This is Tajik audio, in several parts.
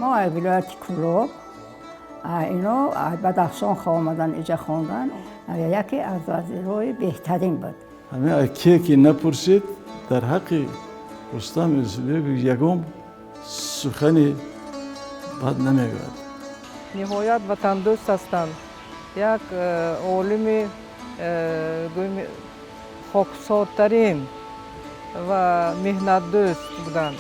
Мо аз вилояти Кӯлоб, ино Бадахшон омадан, иҷа хондан. Яке аз вазирҳои беҳтарин буд. Ҳамин ке ки напурсид, дар ҳаққи Рустам Юсуфбеков ягон сухани бад намегӯяд. Ниҳоят ватандӯст ҳастанд, як олими хоксортарин ва меҳнатдӯст буданд.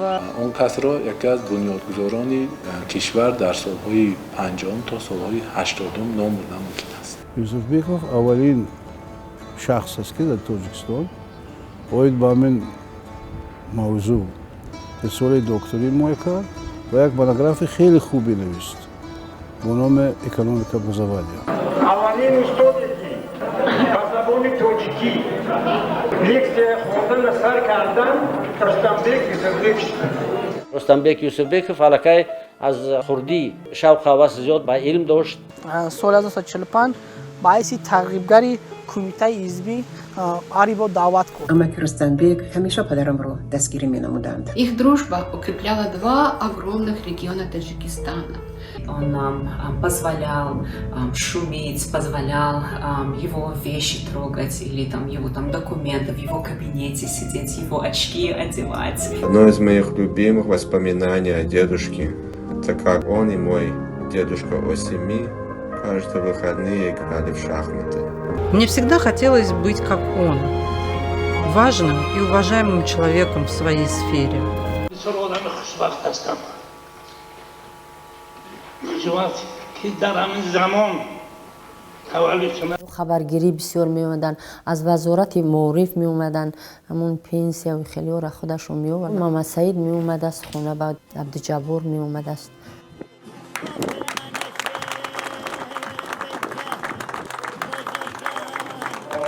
Ва он касро яке аз бунёдгузорони кишвар дар солҳои 50-ум то солҳои 80-ум ном бурдан мумкин аст. Юсуфбеков аввалин шахс аст, ки дар Тоҷикистон оид ба ҳамин мавзӯъ рисолаи докторӣ ҳимоя кард ва як монографияи хеле хубе навист бо номи «Экономика образования». Аввалин устоде, ки ба забони тоҷикӣ лексия хонданро сар кардан, Рустамбек Юсуфбек. Рустамбек Юсуфбеков аллакай аз хурдӣ шавқу ҳавас зиёд ба илм дошт. Соли 1945 ба ҳайси тарғибгари кумитаи ҳизбӣ Арибо даъват курд. Амаки Рустамбек ҳамеша падарамро дастгирӣ менамуданд. Их дружба укрепляла два огромных региона Таджикистана. Он нам позволял шуметь, позволял его вещи трогать или там его там документы, в его кабинете сидеть, его очки одевать. Одно из моих любимых воспоминаний о дедушке – это как он и мой дедушка Осими каждые выходные играли в шахматы. Мне всегда хотелось быть как он, важным и уважаемым человеком в своей сфере. Бисёр одами хушбахт ҳастам, хушбахт, ки дар ҳамин замон таваллуд шудам. Хабаргирӣ бисёр меомаданд, аз вазорати маориф меомаданд, ҳамун пенсия хелеора худашон меовард. Мамадсаид меомадааст хона, ба Абдуҷаббор меомадааст.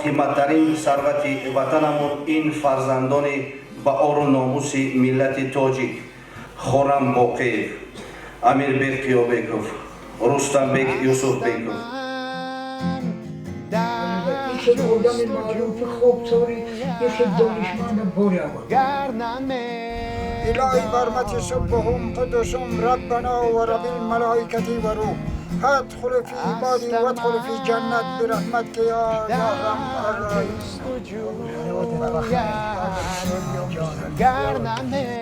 Қиматтарин сарвати ватанамон ин фарзандони ба ору номуси миллати тоҷик: Хорам Боқиев, Амирбек Қиёбеков, Рустамбек Юсуфбеков. Одами маъруфи хоксори, яке донишманда бори аввал. إلهي بحرمة سبوح قدوس ربنا ورب الملائكة والروح، ادخل في عبادي وادخل في جنة برحمتك يا أرحم الراحمين.